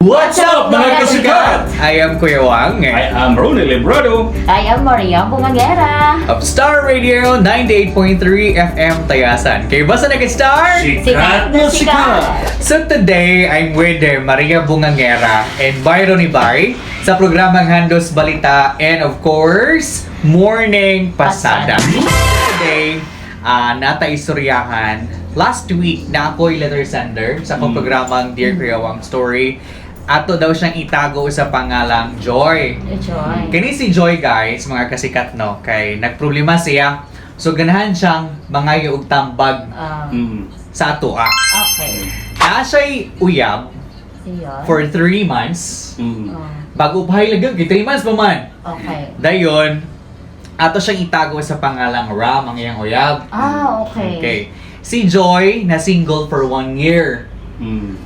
What's up, mga kasikat? I am Kuya Wang I am Ronnie Librado. I am Maria Bungangera. Of Star Radio 98.3 FM Tayasan. Kay basta nag-star? Sikat na sikat! So today, I'm with Maria Bungangera and Byron Ibay sa programang Handos Balita and, of course, Morning Pasada. Today, nata istoryahan, last week na ako'y letter sender sa akong programang Dear Kuya Wang Story. Ato daw siyang itago sa pangalang Joy. Joy. Kini si Joy, guys, mga kasikat, no, kay nagproblema siya. So ganahan siyang mga og tambag sa atoa. Naa siya'y uyab Iyon. for 3 months. Oh, Bago pa lagi, 3 months pa man. Dayon, ato siyang itago sa pangalang Ram ang iyang uyab. Okay. Si Joy na single for one year.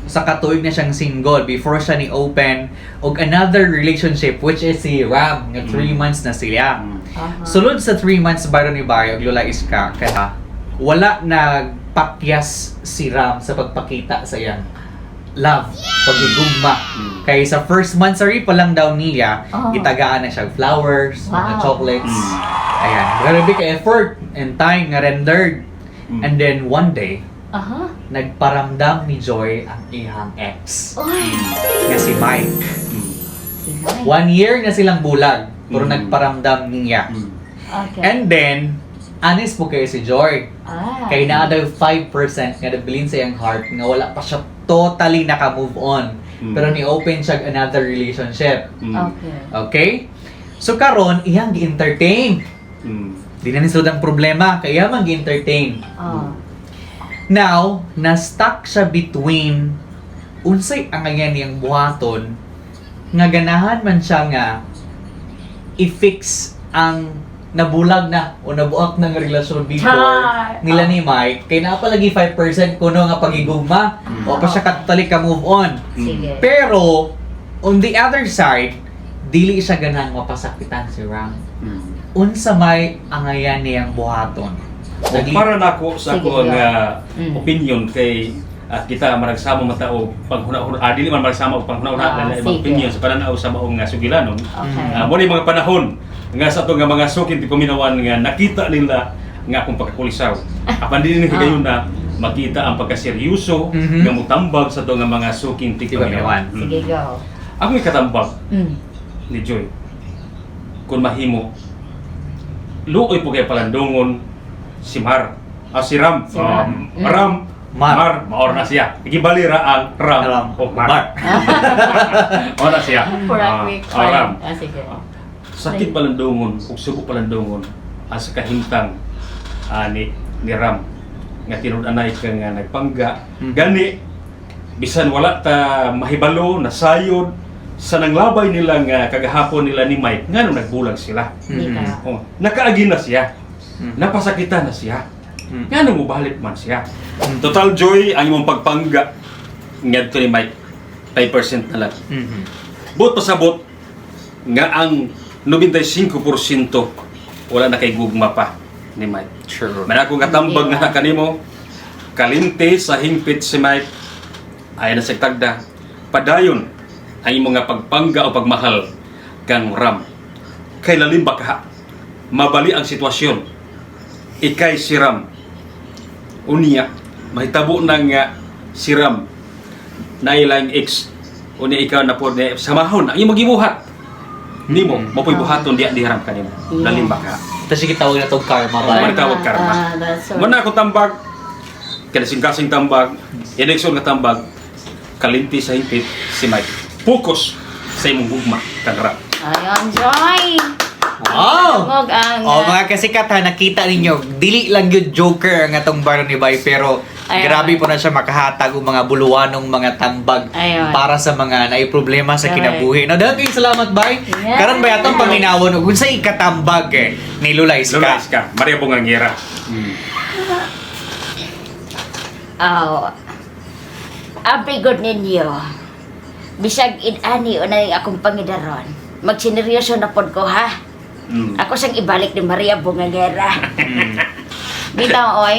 Sa katuig na siyang single before siya ni open og another relationship, which is si Ram nga 3 months na sila. Sulod sa 3 months, Byron ni Bayo ug Lola Iska, kaya wala nagpakyas si Ram sa pagpakita sa iyang love, pagigugma. Kay sa first month sorry pa lang daw niya, gitagaan na siya og flowers, mga chocolates. Ayan, grabe ka effort and time nga rendered. And then one day, nagparamdam ni Joy ang iyang ex Uy. nga si Mike. Si Mike. One year na silang bulag, pero nagparamdam niya. And then, honest po kayo si Joy. Kay naa daw 5% nga nabilin sa iyang heart nga wala pa siya totally naka-move on. Pero ni-open siya another relationship. Okay? So karon iyang gi-entertain. Di na ni sulod ang problema, kaya man gi-entertain. Now, na-stuck siya between unsay angayan niyang buhaton nga ganahan man siya nga i-fix ang nabulag na o nabuak ng relasyon before Char! nila ni Mike, kay naa pa lagi 5% kuno nga pagigugma o pa siya katotally ka move on, pero on the other side, dili siya ganahan mapasakitan si Ram. Unsa may angayan niyang buhaton? O para nako sa Sige, ako nga opinion kay kita maragsama man tao panghuna-huna, dili man maragsama og panghuna-huna, lain ibang opinion sa pananaw sa maong nga sugilanon. Mo ni mga panahon nga sa ato nga mga sukin ti paminawan nga nakita nila nga akong pagkakulisaw. Apan dili ni higayon na makita ang pagkaseryoso nga mutambag sa ato nga mga suking ti Ti paminawan. paminawan. Sige, go. Ako ikatambag ni Joy. Kung mahimo, luoy po kay palandungon si Mar. Ah, si Ram. Si Ram. Ram. Mar. Mar. Maor na siya. Igibalira ang Ram. Ram. O Mar. Mar. Maor na siya. For a Ah, quick ah, Ram. fun. Sige. Sakit palandungon ug subo palandungon ang sa kahimtang ni Ram nga tinud-anay ka nga nagpangga. Gani bisan wala ta mahibalo nasayod sa nanglabay nila nga kagahapon nila ni Mike ngano nagbulag sila. Hindi ka. Oh, nakaagi na siya. Napasakitan na siya. Ngano mo balik man siya. Total, Joy, ang imong pagpangga ngadto ni Mike 5% na lang. Bot pasabot nga ang 95% wala na kay gugma pa ni Mike. True. Man ako nga tambag nga kanimo, kalimti sa hingpit si Mike ay na sa tagda. Padayon ang imong nga pagpangga o pagmahal kang Ram. Kay lalim ba ka? Mabali ang sitwasyon. Ikay si Ram. Unya, mahitabo na nga si Ram na ilang ex. Unya ikaw na po na samahon ang imong gibuhat. Nimo, mapoy buhaton diya di haram kanimo. Lalim ba ka? Tapos sige, tawag na tong karma ba? Oh, tawag karma. That's so. Muna ako tambag, kasing-kasing tambag, eleksyon nga tambag, kalinti sa hingpit si Mike. Focus sa imong gugma kang Ram. Ayun, Joy! Wow! Tungog ang Oh, mga kasikat ha, nakita ninyo, dili lang yun joker ang atong Baron ni Bay, pero grabe po na siya makahatag og mga buluwanong mga tambag para sa mga naiproblema sa kinabuhi. No, dahil kayong salamat, Bay. Karon ba atong paminawon og unsay ikatambag ni Lula Iska? Lola Iska, Maria Bungangira. Oh. Abi good ninyo. Bisag inani o na yung akong pangidaron. Magsineryoso na pod ko, ha. Ako sang ibalik ni Maria Bungangera. Bitaw oy.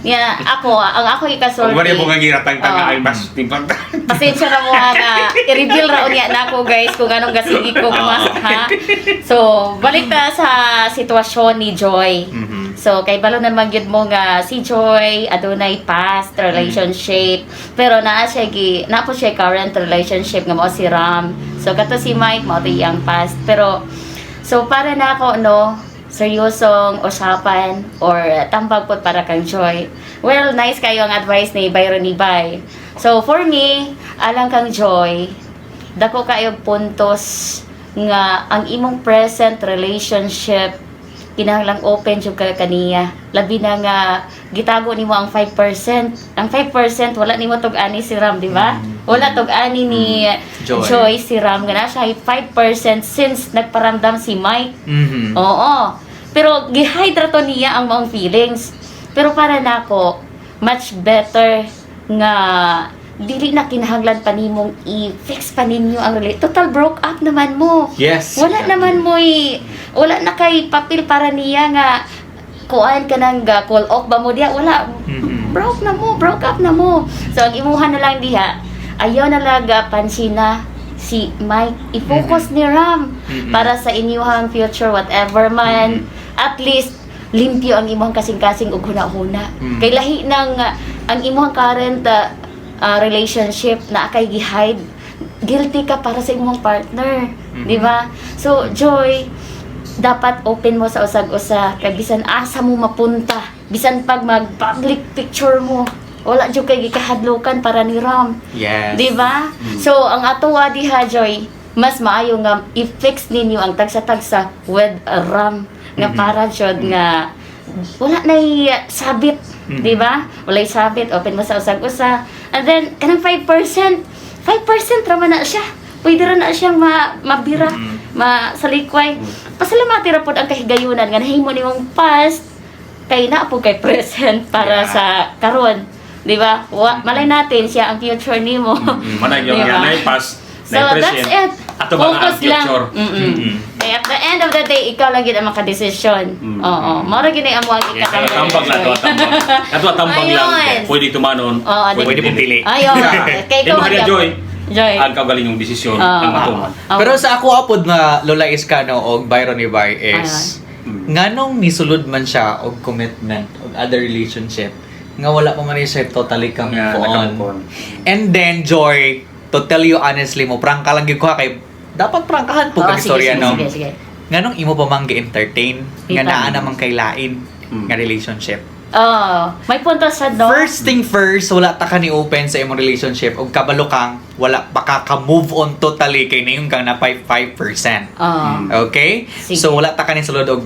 Nga ako, ang ako ikasulti. Huwag mo nga giratang tanga Oo. ay mas timpang. Pasensya na mo ha nga i-reveal ra unya nako, guys, kung anong gasigi ko mas ha. So, balik ta sa sitwasyon ni Joy. So, kay balo naman gyud mo nga si Joy adunay past relationship, pero naa po siya current relationship nga mao si Ram. So, kato si Mike mao to iyang past. Pero so para na ako, no, seryosong usapan or tambag po para kang Joy. Well, nice kayo ang advice ni Byron ni Bay. So for me, alang kang Joy, dako kayo puntos nga ang imong present relationship kinahanglang open jud ka kaniya. Labi na nga gitago nimo ang 5%. Ang 5%, wala nimo tug-ani si Ram, di ba? Wala tug-ani ni Joy. Joy si Ram nga na siya 5% since nagparamdam si Mike. Oo. Pero gi-hide ra to niya ang maong feelings. Pero para nako, much better nga dili na kinahanglan pa nimong i-fix pa ninyo ang total broke up naman mo. Wala naman mo'y wala na kay papel para niya nga kuan ka nang ga call off ba mo diya, wala. Broke na mo, broke up na mo. So ang imuha na lang diha, ayaw na lang ga pansina si Mike, i-focus ni Ram para sa inyuhang future, whatever man. At least limpyo ang imong kasing-kasing ug huna-huna. Kay lahi nang ang imong current relationship na kay gi-hide, guilty ka para sa imong partner, di ba? So Joy, dapat open mo sa usag-usa kay bisan asa mo mapunta, bisan pag mag public picture mo, wala jud kay gikahadlukan para ni Ram. Di ba? So ang atoa diha, Joy, mas maayo nga i-fix ninyo ang tagsa-tagsa with Ram nga para jud nga wala nay sabit, di ba? Walay sabit, open mo sa usag-usa. And then kanang 5%, 5% ra man na siya. Pwede ra na siyang mabira, masalikway. Pasalamati ra pod ang kahigayunan nga nahimo nimong past kay naa po kay present para sa karon. Di ba? Wa, malay natin siya ang future nimo. Manay yung Di ba? nga past, So that's it. Ato ba nga ang Focus lang. future? Kaya at the end of the day, ikaw lang gid ang makadesisyon. Oo. Mao ra gid ang amo ang Yes, tambag lang to, tambag. Ato tambag lang. Ayun. Pwede tumanon. Oo, Pwede mong pili. Ayun. Kay ikaw Imo magyapon. Joy. Joy. Ang kaugalingong desisyon Oo. ang matuman. Oo. Pero sa ako apod nga Lola Iskano og Byron Ibay is nganong nisulod man siya og commitment og other relationship nga wala pa man siya totally come Nga, on. naka-move on. And then Joy, to tell you honestly mo, prangka lang gyud ko ha, kay dapat prangkahan po Oo, kag sige, istorya, sige, no. Sige, sige. Nganong imo pa mang gi-entertain nga Kita. naa namang kay lain nga relationship? Oh, may punto sa no. First thing first, wala ta ka ni open sa imong relationship og kabalo kang wala pa ka ka-move on totally kay nayon kang na 5%. Oh. Okay? Sige. So wala ta ka ni sulod og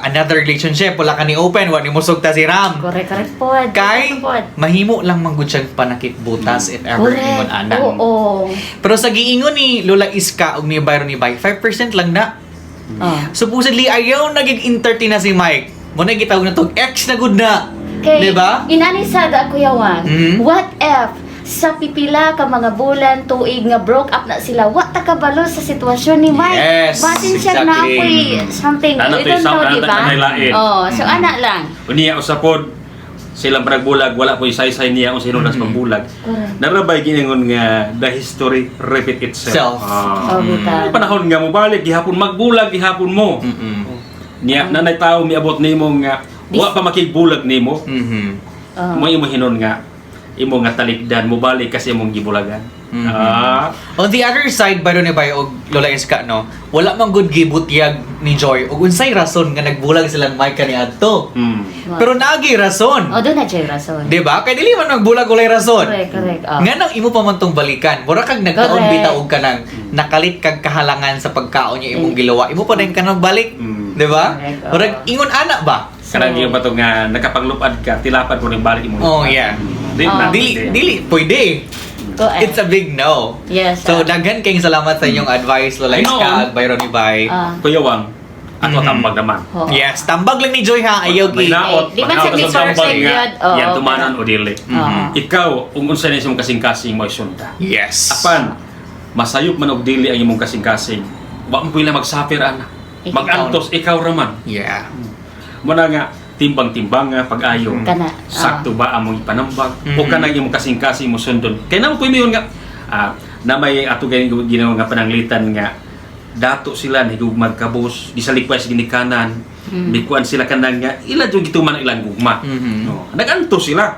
another relationship, wala ka ni open, wa ni musog ta si Ram. Correct, correct po. Kay Correct. mahimo lang man gud siyang panakit butas if ever ingon ana. Oo. Pero sa giingon ni Lola Iska og ni Byron ni Bay, 5% lang na. Oh. Supposedly ayaw naging entertain na si Mike. Mo na gitawag na tog ex na gud na. Kay, Di ba? Inani sad Kuya Juan, what if sa pipila ka mga bulan, tuig nga broke up na sila, wa ta kabalo sa sitwasyon ni Mike? Yes, Basin siya na ako'y something. Ana We to'y don't know, ana di ba? na lain. Oh, so ana lang. Unya usa pod silang panagbulag, wala po saysay niya kung sino nas pagbulag. Correct. Narabay giningon nga the history repeat itself. Self. Ah. Oh, bitaw. May panahon nga mobalik gihapon magbulag gihapon mo. Niya nanay tao miabot nimo nga wa pa makigbulag nimo. Oh. Mo imo hinon nga imo nga talikdan mobalik kasi imong gibulagan. Ah. On the other side, Byron ni Bay og Lola Iska, no, wala man good gibutyag ni Joy og unsay rason nga nagbulag silang Mike kaniadto. Pero naagi rason. Oh, doon na Jay rason. Di ba? Kay dili man magbulag walay rason. Correct, correct. Oh. Nga nang imo pa man tong balikan, mura kag nagkaon Correct. bitaw og kanang nakalit kag kahalangan sa pagkaon niya imong giluwa. Imo pa din kanang balik, di ba? Correct, oo. Murag ingon ana ba? So, Kanang yung ba to nga nakapanglupad ka, tilapad mo ning balik imo. Oh, yeah. Di Oh. na. Dili dili pwede. Correct. It's a big no. Yes. So ah. daghan kayong salamat sa inyong advice, Lola Ay, Iska noon. at Byron Ibay. Ah. Kuya Wang, ato tambag naman. Oo. Yes, tambag lang ni Joy ha, ayaw May gi. naot, Di ba manaot sa sa may tambag perfect nga, yun? Oo, yan tumanan o dili. Oo. Ikaw, kung unsa na imong kasing-kasing mo isunda. Yes. Apan, masayop man og dili ang imong kasing-kasing. Wa mo pila magsuffer ana. Ikaw. Magantos ikaw ra man. Yeah. Muna nga Timbang-timbang nga pag-ayo. Kana, ah. Sakto ba among ipanambag o kanang imong kasing-kasing mo sundon. Kay namo po yun nga na may ato gani ginawa nga pananglitan nga dato sila nahigugmag kabos, gisalikwas ginikanan, mikuan sila kanang nga ila jud gituman ang ilang gugma. No. Naganto sila.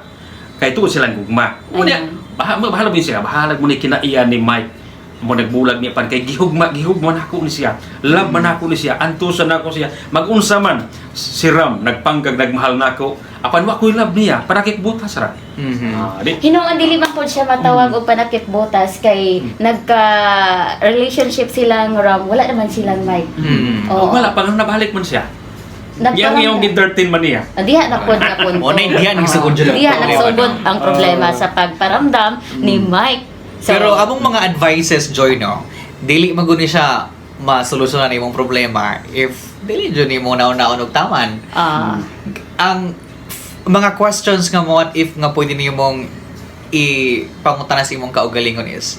Kay tuod silang gugma. Unya, bahala mo sila, bahala mo ni kinaiya ni Mike mo nagbulag niya pan kay gihugma gihugma nako ni siya. Love man nako ni siya, antusan nako siya. Magunsa man si Ram nagpanggag nagmahal nako. Apan wa ko'y love niya, panakit butas ra. Ah, di Hinuon dili man pod siya matawag og panakit botas kay nagka relationship silang Ram, wala naman silang Mike. Oo. Oh, wala pa nabalik man siya. Nagparamdam. Yang yung 13 man niya. Ah, diha na pod nga punto. O, na, diha nagsugod jud ang Diha problema, nagsugod no? ang problema sa pagparamdam ni Mike. So, Pero among mga advices, Joy, no, dili man gud ni siya masolusyonan imong problema if dili jud nimo naon-naon og taman. Ang mga questions nga mo what if nga pwede nimong ipangutana sa imong kaugalingon is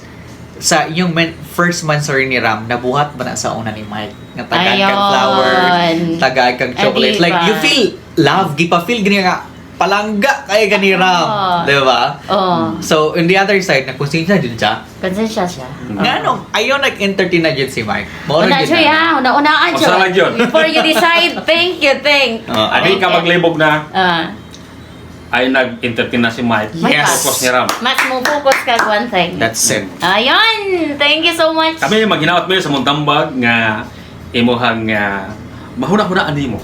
sa inyong first monthsary ni Ram, nabuhat ba na sa una ni Mike? Nga tagaan kag Ayun. flowers, tagaan kag Ah, chocolate. diba? Like, you feel love, gipa-feel gani nga palangga kay gani Ram. Oo. Di ba? Oh, So, on the other side, nagkonsensya jud siya. konsensya siya. Nga no, ayaw nag-entertain na jud si Mike. Mao Una ra jud siya, na. una unaan Usa lang yun. Before you decide, think you think. Oo. Adi ka maglibog na ay nag-entertain na si Mike. Yes. Focus ni Ram. Mas mo focus kag one thing. That's it. Ayun! Thank you so much. Kami maghinaot mi sa mong tambag nga imuhang mahuna-hunaan nimo.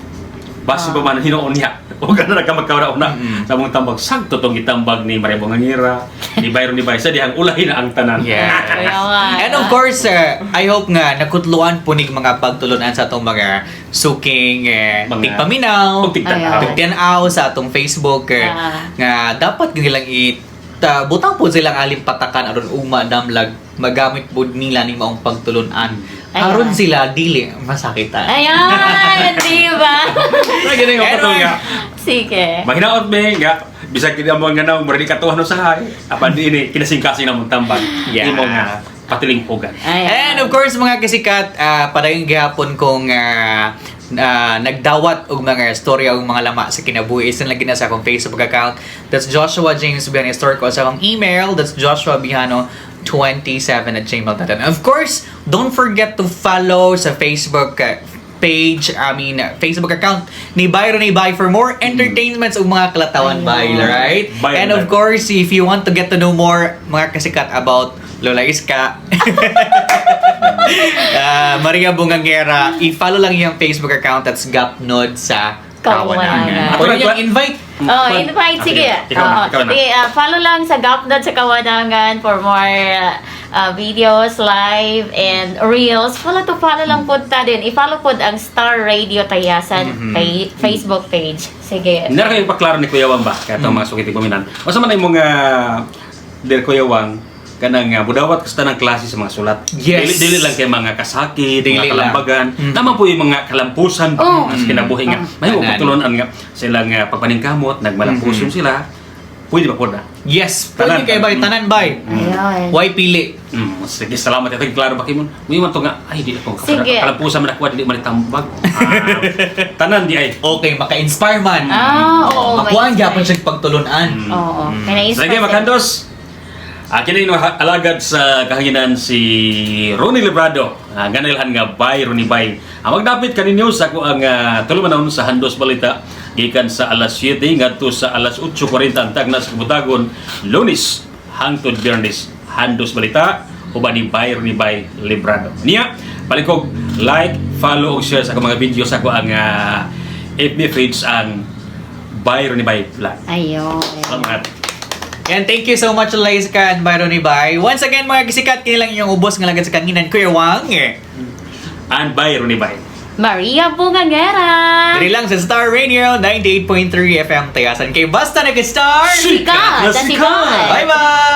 Basi pa man hinuon niya. O gano'n na ka magkauna-una sa mong tambag. Sakto tong gitambag ni Maria Bongangira, ni Byron ni Baysa, dihang ulahin na ang tanan. Yeah. Kaya nga. And of course, I hope nga nakutluan po nig mga pagtulunan sa atong mga suking Mga- tigpaminaw, Og tigtan-aw. Ayun. tigtan-aw sa atong Facebook nga dapat nilang i ta, butang po silang alimpatakan aron ugma damlag magamit pod nila ning maong pagtulunan Ayun. aron sila dili masakitan. Ayun! Di ba? Ay, ganun yung Anyway. kato nga. Sige. Maghinaot mi nga bisag kini ang mga naong murag di katuhan usahay apan di ini kinasingkasing na mong tambag. Imo nga patilinghugan. Ayun. And of course mga kasikat, padayon gihapon kong nagdawat og mga istorya og mga lama sa kinabuhi. Isan lagi na sa akong Facebook account. That's Joshua James Bihano Historico. Sa akong email, that's joshuabihano27@gmail.com. Of course, don't forget to follow sa Facebook page, I mean, Facebook account ni Byron A. Bay for more entertainments ug mga kalatawan, Bay, Ayun. right? Byron And of Bay. course, if you want to get to know more mga kasikat about Lola Iska, Maria Bungangera, i-follow lang yung Facebook account, that's Gapnod sa Kawanangan. Kawanangan. Pwede niyang invite. Oh, invite. Sige. Ikaw na, Oo. ikaw na. Sige, follow lang sa Gapnod sa Kawanangan for more videos, live, and reels. Follow to follow lang po ta din. I-follow po ang Star Radio Tayasan Facebook page. Sige. Nara kayo paklaro ni Kuya Wang ba? Kaya itong mga sukiti kuminan. O sa man ay mga dear Kuya Wang, kanang budawat ka sa tanang klase sa mga sulat. Yes. Dili, dili lang kay mga kasakit, Dili mga lang. kalambagan. Tama po yung mga kalampusan sa kinabuhi nga. May Tanan. pagtulunan nga sila nga pagpaningkamot, nagmalampuson sila. Pwede ba po na? Yes, Tanan. pwede kay bay, tanan bay. Ayun. Why pili? Sige, salamat. Ito klaro ba kimo? Muy man to nga, ay di ako Sige. kalampusan man ako dili man itambag. Ah, tanan di ay. Okay, maka-inspire man. Ah, oo, Makuha ang ma-inspire. gyapon siya pagtulunan. Oo. Kaya na-inspire Sige, sila. makandos. Akin na yung alagad sa kahanginan si Ronnie Librado. Nga nailhan nga bay, Ronnie Bay. Ang magdapit kaninyo sa ako ang tulumanon sa Handos Balita gikan sa alas 7 ngadto sa alas 8:40 ang tagna sa Kabutagon, Lunes hangtod Biyernes. Handos Balita uban ni Bay Ronnie Bay Librado. Niya, palikog like, follow ug share sa akong mga video sa ako ang FB page ang Bay Ronnie Bay Vlog. Ayun. Salamat. And thank you so much, Laiska and Byron Ibay. Once again, mga kasikat, kinilang inyong ubos nga lagad sa kanginan, Kuya Wang. And Bay Ronnie Bay. Maria Bungangera. Diri lang sa Star Radio 98.3 FM Tayasan. Kay basta nag-star! Sikat! Sikat na Sikat! sikat! Bye-bye!